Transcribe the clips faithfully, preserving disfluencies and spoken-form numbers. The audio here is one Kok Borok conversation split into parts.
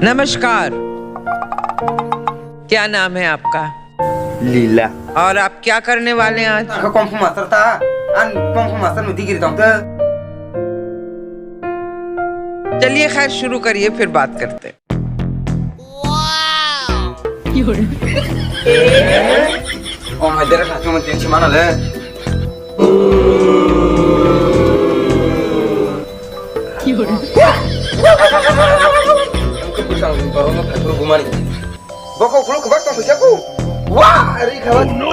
नमस्कार, क्या नाम है आपका? Lila. और आप क्या करने वाले हैं आज? Ang khe Kung Fu Master ta, ang Kung Fu Master ni degree tong khe. चलिए, खैर, शुरू करिए, फिर बात करते हैं। Oh my, dere sa, cuma tin si mana le? Ang khe bwsang borokno phaifru bumani. Bokho khuluk kwbak tong kisa ku. Wah, ri khawa. Oh no.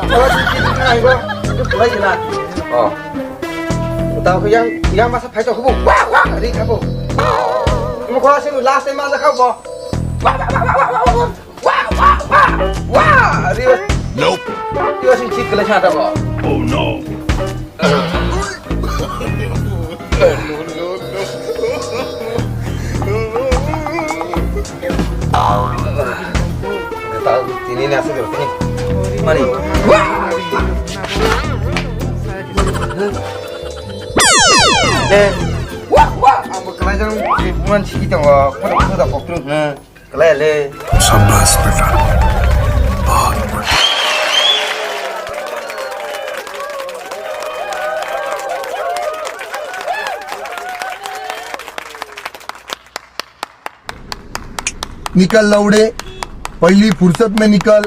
Khawa si si kha aibo. Itu kulai kena. Oh. Tao khe yang, yang masa phai tong khubu. Wah, wah, ri khabo. Mo khwa si last time ma kha bo. Wah, wah, wah, wah, wah, wah, wah. Wah, wah, wah, wah, ri. Nope. Ri sing chik kala cha ta bo. Oh no. Tao tini na se tini. Mani. Eh. Wah, wah. Ang bo kala jang buman siki tongo. Kono kono da pokru. Kala le. शाबाश बेटा, बहुत बढ़िया। निकल लौड़े, पहली फुर्सत में निकल।